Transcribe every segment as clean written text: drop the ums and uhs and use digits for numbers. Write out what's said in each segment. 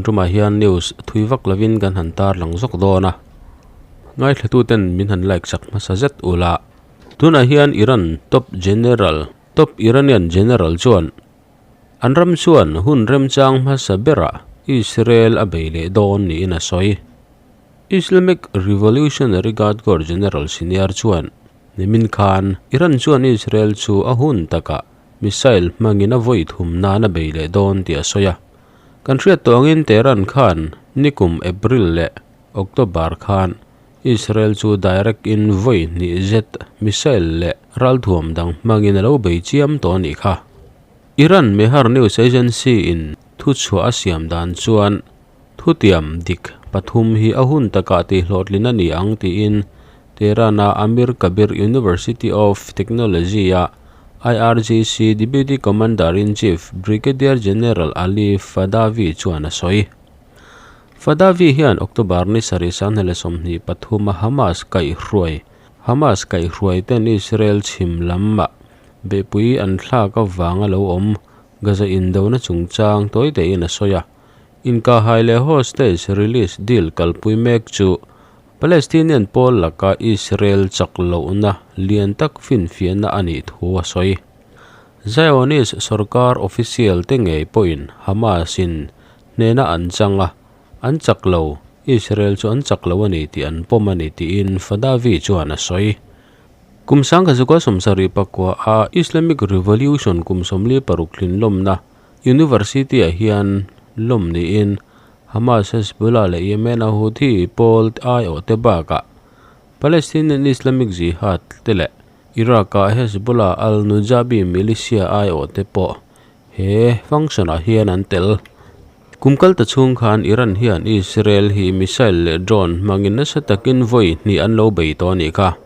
tumah hian news thui vak lovin kan han tarlang zawk dawn a. Ngaithlatuten min han like sak hmasa zet ula. Tunah hian Iran top general top Iranian general chuan an ram chuan hun remchang hmasa berah Israel a bei leh dawn niin a sawi. Islamic Revolutionary Guard Corps General senior chuan nimin khan Iran chuan Israel chu a hun takah missile hmangin a vawi thum nan a bei leh dawn tih a sawi a. Kan hriat tawh angin Tehran khan nikum April leh October khan Israel chu direct in vawi hnih zet missile leh ralthuam dang hmangin a lo bei chiam tawh a nih kha. Iran Mehr News Agency in thuchhuah a siam dan chuan thutiam dik pathum hi a hun takah tihhlawhtlin a ni ang tiin Tehran-a Amir Kabir University of Technology-a IRGC Deputy Commander-in-Chief Brigadier General Ali Fadavi chuan a sawi. Fadavi hian October ni sarih sanghnih leh 23 a Hamas kaihhruai Hamas kaihhruai ten Israel chhim lamah beihpui an thlak avanga lo awm Gaza indona chungchang tawi tein a sawi a. Inkahhai leh hostage release deal kalpui mek chu Palestinian pawl laka Israel chak lohna lian tak finfiahna a nih thu a sawi. Zionist sorkar official te ngei pawhin Hamas in hnena an chang a, an chak lo, Israel chu an chak lo a ni tih an pawm a ni tiin Fadavi chuan a sawi. Kum sangkhat zakua sawmsarih pakua a Islamic Revolution kum 46 tlinlawmna University ah hian lawm niin Hamas, Hezbollah leh Yemen a Houthi pawl aiawh te bakah Palestinian Islamic Jihad te leh Iraq a Hezbollah al-Nujabi militia aiawh te pawh he function ah hian an tel. Kum kal ta chhung khan Iran hian Israel hi missile leh drone hmangin nasa takin vawi hnih an lo bei tawh a nih kha.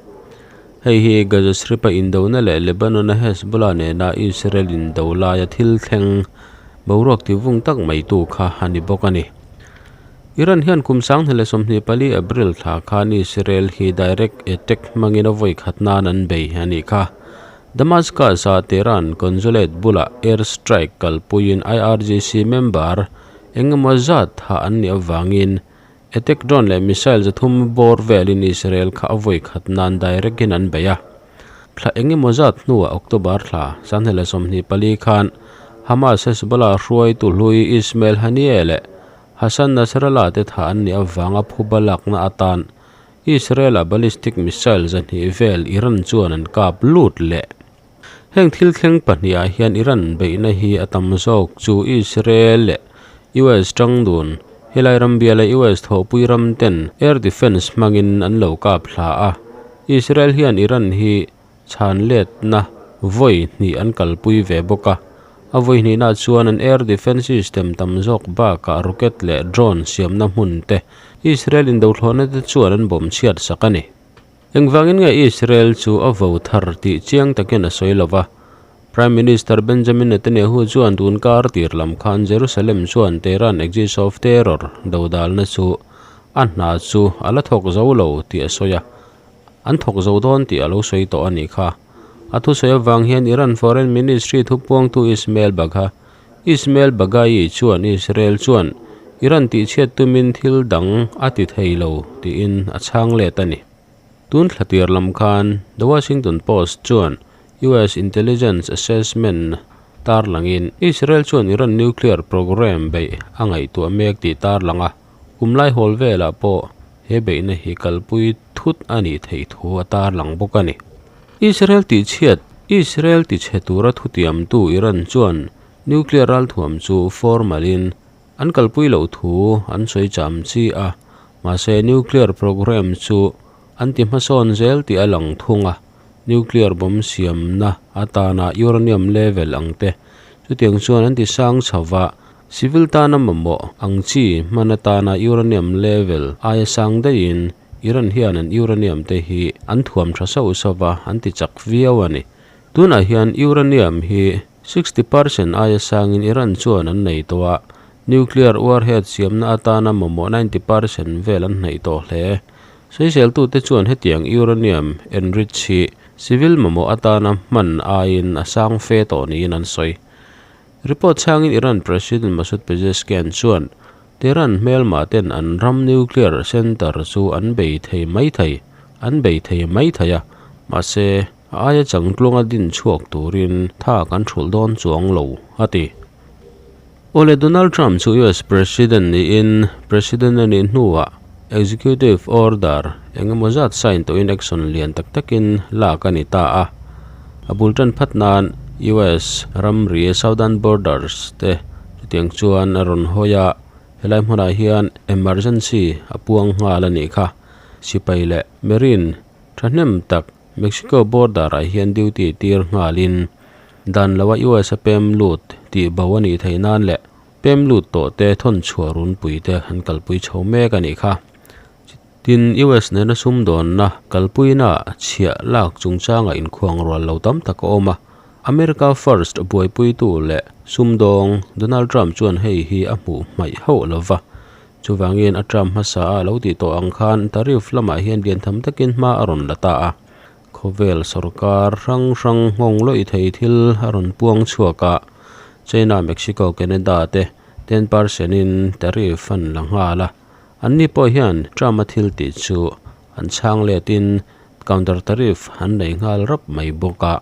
Hei hi Gaza Strip a indona leh Lebanon a Hezbollah nena Israel indo laia thil thleng boruak tivung tak mai tu kha a ni bawk a ni. Iran hian kum 2024 April thla khan Israel hi direct attack hmangin a vawi khat nan an bei a nih kha. Damascus a Tehran consulate bulah air strike kalpuiin IRGC member engemaw zat thah an nih avangin attack drone leh missile zathum bawr velin Israel kha a vawi khat nan direct in an bei a. Thla engemaw zat hnuah October thla 24 khan Hamas Hezbollah hruaitu hlui Ismail Haniyeh leh Hassan Nasrallah te thah an nih avanga phuba lakna atan Israel-a ballistic missile zahnih vel Iran chuan an kap lut leh. Heng thil thleng pahnihah hian Iran beihna hi a tam zawk chu Israel leh US tang dun helai ram biala US thawhpui ram ten air defence hmangin an lo kap hla a. Israel hian Iran hi chhan letna vawi hnih an kalpui ve bawk a. A vawi hnihna chuan an air defence system tam zawk bakah rocket leh drone siamna hmun te Israel indothlawhna te chuan an bawm chhiat sak a ni. Engvangin nge Israel chu a vo thar tih chiang takin a sawi lo va. Prime Minister Benjamin Netanyahu chuan tun kar tir lam khan Jerusalem chuan Tehran axis of terror dodalna chu a hna chu a la thawk zo lo tih a sawi a. An thawk zo dawn tih a lo sawi tawh a nih kha. A thusawi avang hian Iran Foreign Ministry thupuangtu Ismail Bagha Ismail Baghaei chuan Israel chuan Iran tihchhiat tumin thil dang a ti thei lo tiin a chhang let a ni. Tun thla tir lam khan The Washington Post chuan US Intelligence Assessment tarlangin Israel chuan Iran nuclear program beih a ngaihtuah mek tih tarlang a, kum lai hawl velah pawh he beihna hi kalpui thut a nih theih thu a tarlang bawk a ni. Israel tihchhiat Israel tichhe tura thutiamtu Iran chuan nuclear ralthuam chu formal in an kalpui loh thu an sawi cham chi a, mahse nuclear program chu an ti hmasawn zel tih a lang thung a, nuclear bomb siamna atana uranium level ang te chutiang chuan an ti sang chho va, civil tana mamawh ang chi hman atana uranium level aia sang daihin Iran hian an uranium te hi an thuam tha sauh sauh va, an ti chak viau a ni. Tunah hian uranium hi 60% aia sangin Iran chuan an nei tawh a, nuclear warhead siamna atana mamawh 90% vel an hnaih tawh hle. Sawiseltute chuan hetiang uranium enrich hi civil mamawh atana hman aiin a sang fe tawh niin an sawi. Report chhangin Iran President Masoud Pezeshkian chuan. Tehran hmelma ten an ram nuclear center chu an bei thei mai thei an bei thei mai thei a, mahse a aia changtlunga din chhuak turin tha kan thulh dawn chuang lo, a ti. Awle Donald Trump chu US President niin President a nih hnuah Executive Order engemaw zat sign tawhin action lian tak takin lak a ni ta a. A bul tan phat nan US ramri Southern Borders te chutiang chuan a rawn hawi a, helai hmunah hian emergency a puang nghal a nih kha. Sipai leh Marine thahnem tak Mexico border ah hian duty tir nghalin dan loa US a pem lut tih bo a nih theih nan leh pem lut tawh te thawn chhuah runpui te an kalpui chho mek a nih kha. Tin, US nena sumdawnna kalpuina chhiah lak chungchanga inkhuang rual lo tam tak a awm a. America First buaipuitu leh sumdawng Donald Trump chuan hei hi a hmuh hmaih hauh lo va. Chuvangin a term hmasa a lo tih tawh ang khan tariff lamah hian lian tham takin hma a rawn la ta a. Khawvel sorkar hrang hrang nghawng lawih thei thil a rawn puang chhuak a, China, Mexico, Canada te 10% in tariff an la nghal a. Anni pawh hian Trump a thil tih chu an chhang letin counter tariff an nei nghal rap mai bawk a.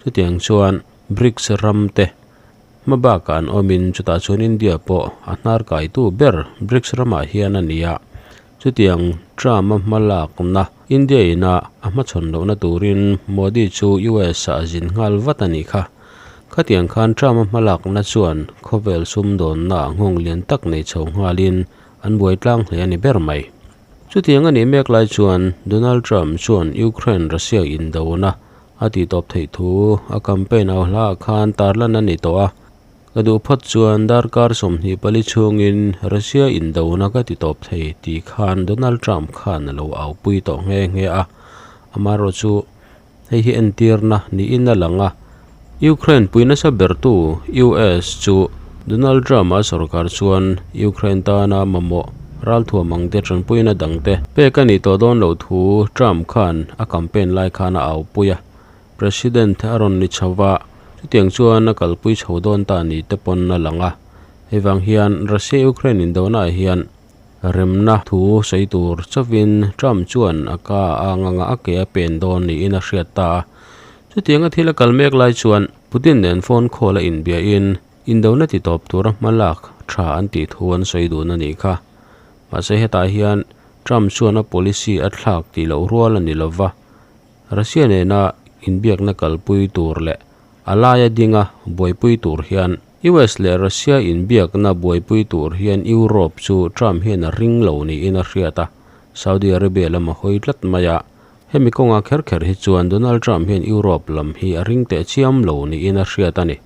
Chutiang chuan BRICS ram te Hma bakah an awmin chutah chuan India pawh a hnar kaitu ber BRICS ramah hian a ni a. Chutiang Trump a hma lakna India ina a hmachhawn lohna turin Modi chu US ah a zin nghal vat a nih kha. Khatiang khan Trump a hma lakna chuan khawvel sumdawnna ah nghawng lian tak nei chho nghalin an buai tlang hle a ni ber mai. Chutiang a nih mek lai chuan Donald Trump chuan Ukraine-Russia indona A tih tawp theih thu a campaign au hlaah khan tarlan a ni tawh a, ka duh phawt chuan darkar 24 chhungin Russia indona ka ti tawp thei tih khan Donald Trump khan a lo aupui tawh nghe nghe a. Amaherawh chu hei hi entirna niin a lang a, Ukraine pui nasa bertu US chu Donald Trump-a sorkar chuan Ukraine tana mamawh ralthuam ang te tanpuina dang te pek a nih tawh dawn loh thu Trump khan a campaign lai khan a aupui a, President a rawn ni chho va, chutiang chuan a kalpui chho dawn ta ni te pawn a lang a. Hei vang hian Russia-Ukraine indona ah hian remna thu sawi tur chauhin Trump chuan a ka a ang anga a ke a pen dawn niin a hriat ta a. Chutianga thil a kal mek lai chuan Putin nen phone call a inbiahin Indona ti tawp tura hma lak tha an tih thu an sawi dun a nih kha. Mahse hetah hian Trump chuan a policy a thlak tih loh rual a ni lova, Russia nena inbiakna kalpui tur leh a laia dinga buaipui tur hian US leh Russia inbiakna buaipui tur hian Europe chu Trump hian a ring lo niin a hriat a, Saudi Arabia lam a hawi tlat mai a. Hemi kawnga kher kher hi chuan Donald Trump hian Europe lam hi a ring teh chiam lo niin a hriat a ni.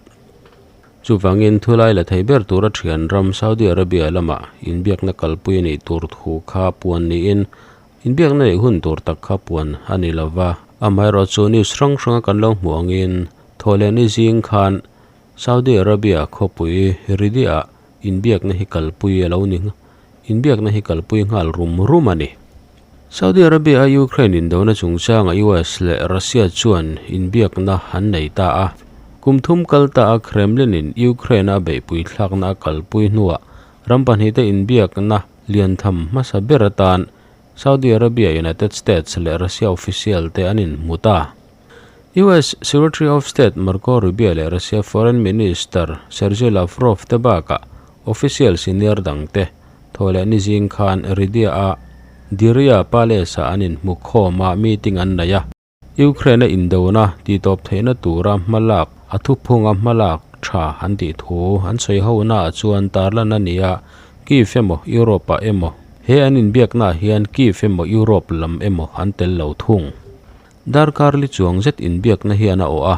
Chuvangin thulai la thei ber tura thian ram Saudi Arabia lamah inbiakna kalpui a nih tur thu kha puan niin inbiakna neih hun tur tak kha puan a ni lova. Amaherawhchu news hrang hranga kan lo hmuh angin thawhlehni zing khan Saudi Arabia khawpui Riyadh-ah inbiakna hi kalpui a lo ni inbiakna hi kalpui nghal rum rum a ni. Saudi Arabia a Ukraine indona chungchanga US leh Russia chuan inbiakna an nei ta a. Kum thum kal ta a Kremlin in Ukraine a beihpui thlakna a kalpui hnuah ram pahnihte inbiakna lian tham hmasa ber atan Saudi Arabia, United States leh Russia official te an inhmu ta. US Secretary of State Marco Rubio leh Russia Foreign Minister Sergei Lavrov te bakah official senior dangte thaw leh ni zing khan Riyadh-a Diriyah Palace-ah an inhmu khawm a, meeting an nei a. Ukraine-a indona tihtawp theihna tura hmalak a thuphunga hmalak tha an tih thu an sawi honaah chuan tarlan a ni a, Kyiv emaw Europe-ah emaw he an inbiaknaah hian Kyiv emaw Europe lam emaw an tel lo thung. Darkar li chuang zet inbiakna hian a awh a,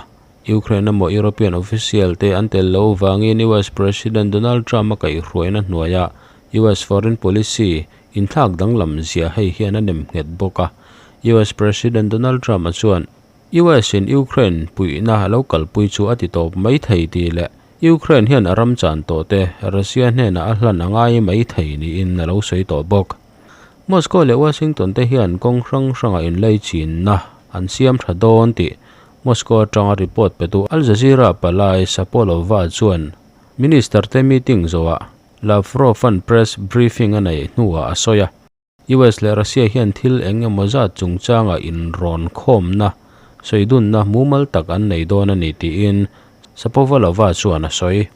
Ukraine emaw European official te an tel loh vangin US President Donald Trump a kaihhruaina hnuaia US foreign policy inthlak danglam zia hei hian a nem nghet bawk a. US President Donald Trump a chuan US in Ukraine puihna a lo kalpui chu a ti tawp mai thei tih leh Ukraine hian a ram chan tawh te Russia hnenah a hlan a ngai mai thei niin a lo sawi tawh bawk. Moscow leh Washington te hian kawng hrang hranga inlei chinna an siam tha dawn tih Moscow atanga report petu Al Jazeera palai Sapolova chuan Minister te meeting zawhah Lavrov-a'n press briefing a neih hnuah a sawi a. US leh Russia hian thil eng emaw zat chungchanga inrawn khawmna, sawidunna mumal tak an nei dawn a ni tiin Shapovalova chuan a sawi.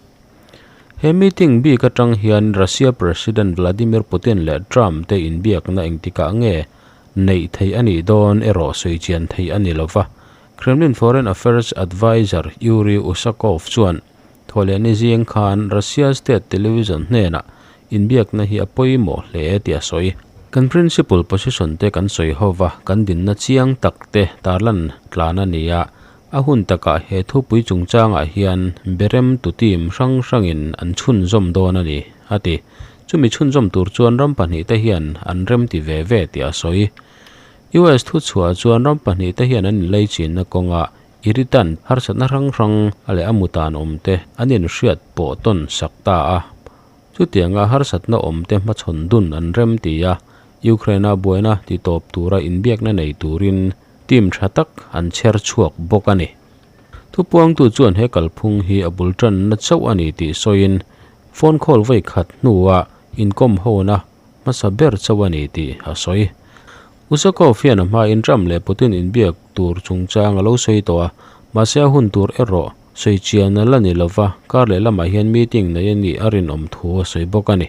He meeting bik atang hian Russia President Vladimir Putin leh Trump te inbiakna engtikah nge neih theih a nih dawn erawh sawi chian theih a ni lova. Kremlin Foreign Affairs Adviser Yuri Ushakov chuan Thawhlehni zing khan Russia State Television hnenah inbiakna hi a pawimawh hle tih a sawi. Kan principle position te kan sawi ho va, kan dinna chiang tak te tarlan tlan a ni a, a hun takah he thupui chungchangah hian berem tu team hrang hrangin an chhunzawm dawn a ni, a ti. Chumi chhunzawm tur chuan ram pahnihte hian an remti ve ve tih a sawi. US thuchhuah chuan ram pahnihte hian an inleichinna kawngah Iritan harsatna hrang hrang a leh a mutan awm te an inhriat pawh tawn sak ta a. Chutianga harsatna awm te hmachhawn dun an rem ti a, Ukraine-a buaina ti tawp tura inbiakna nei turin team tha tak an chher chhuak bawk a ni. Thupuangtu chuan he kalphung hi a bul tanna chauh a ni tih sawiin phone call vawi khat hnua inkawm hona hmasa ber chauh a ni tih a sawi. Usakov hian a hmain Trump leh Putin inbiak tur chungchang a lo sawi tawh a, mahse a hun tur erawh sawi chian a la ni lova, kar leh lamah hian meeting nei a nih a rinawm thu a sawi bawk a ni.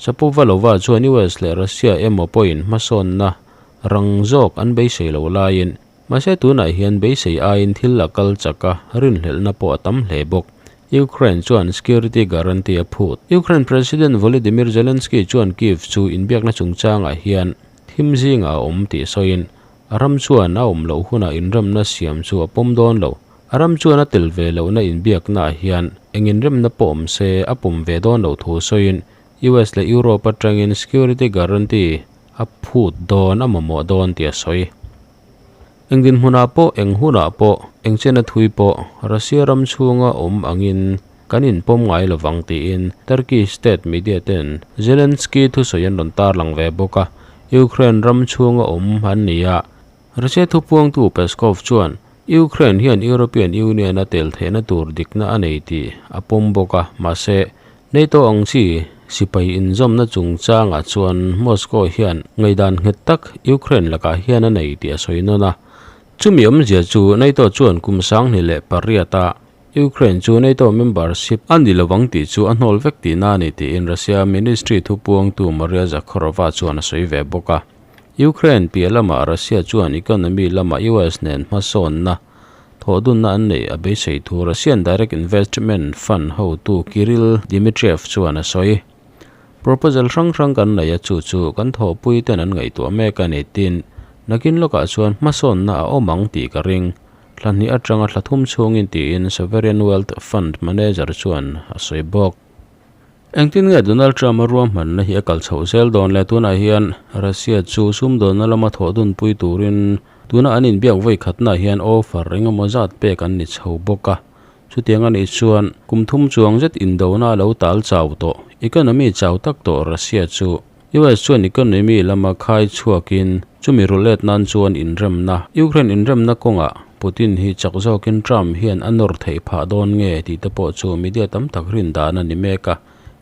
Shapovalova chuan US leh Russia emaw pawhin hmasawnna rang zawk an beisei lo laiin, mahse tunah hian beisei aiin thil a kal chak a, rinhlelhna pawh a tam hle bawk. Ukraine chuan security guarantee a phut. Ukraine President Volodymyr Zelensky chuan Kyiv chu inbiakna chungchangah hian thim zingah a awm tih sawiin, a ram chuan a awm loh hunah inremna siam chu a pawm dawn lo. A ram chuan a tel ve lohna inbiaknaah hian eng inremna pawh awm se a pawm ve dawn loh thu sawiin US leh Europe atangin security guarantee a phut dawn a mamawh dawn tih a sawi. Eng dinhmunah pawh, eng hunah pawh, eng chena thui pawh Russia ram chhunga awm angin kan inpawm ngai lovang tiin Turkey state media ten Zelensky thusawi an rawn tarlang ve bawk a, Ukraine ram chhunga awm an ni a. Russia thupuangtu Peskov chuan Ukraine hian European Union a tel theihna tur dikna a nei tih a pawm bawk a, mahse NATO ang chi sipai inzawmna chungchangah chuan Moscow hian ngaihdan nghet tak Ukraine lakah hian a nei tih a sawi nawn a. Chumi awmzia chu NATO chuan kum 2008 ah Ukraine chu NATO membership a ni lovang tih chu a hnawl vek tihna a ni tiin Russia ministry thupuangtu Maria Zakharova chuan a sawi ve bawk a. Ukraine piah lamah Russia chuan economy lamah US nen hmasawnna Thawhdunna an neih a beisei thu Russian Direct Investment Fund hotu Kirill Dmitriev chuan a sawi. Proposal hrang hrang kan nei a, chu chu kan thawhpui ten an ngaihtuah mek a ni tin, nakin lawkah chuan hmasawnna a awm ang tih ka ring. Thla hnih atanga thla thum chhungin tiin Sovereign Wealth Fund manager chuan a sawi bawk. Engtin nge Donald Trump-a ruahmanna hi a kal chhoh zel dawn le? Tunah hian Russia chu sumdawnna lama thawh dunpui turin tuna an inbiak vawi khatnaah hian offer engemaw zat pek an ni chho bawk a. Chutiang a nih chuan kum thum chuang zet indona a lo tal chau tawh. Economy chau tak tawh Russia chu US chuan economy lama khai chhuakin chumi rulet nan chuan inremna, Ukraine inremna kawngah Putin hi chak zawkin Trump hian a nawr theih phah dawn nge tih te pawh chu media tam tak rin dan a ni mek a.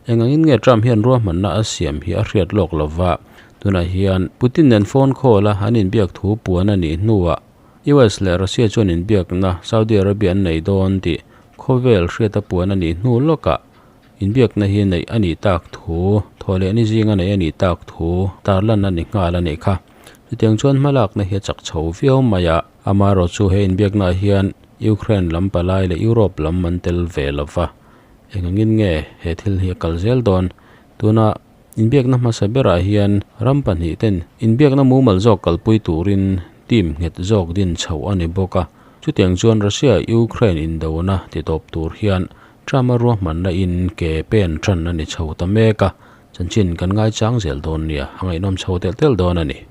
Engangin nge Trump hian ruahmanna a siam hi a hriat lawk lova, tunah hian Putin nen phone call a an inbiak thu puan a nih hnuah US leh Russia chuan inbiakna Saudi Arabia an nei dawn tih khawvel hriata puan a nih hnu lawkah Inbiakna hi neih a nih tak thu, thawhlehni zinga neih a nih tak thu tarlan a ni nghal a nih kha. Chutiang chuan hmalakna hi a chak chho viau mai a, amaherawhchu he inbiaknaah hian Ukraine lam palai leh Europe lam an tel ve lo va. Engangin nge he thil hi a kal zel dawn? Tuna inbiakna hmasa berah hian ram pahnih ten inbiakna mumal zawk kalpui turin team nghet zawk din chhoh a ni bawk a. Chutiang chuan Russia-Ukraine indona titawp tur hian Trump-a ruahmanna in ke pen tan a ni chho ta mek a, chanchin kan ngaichang zel dawn nia, a ngaihnawm chho telh telh dawn a ni.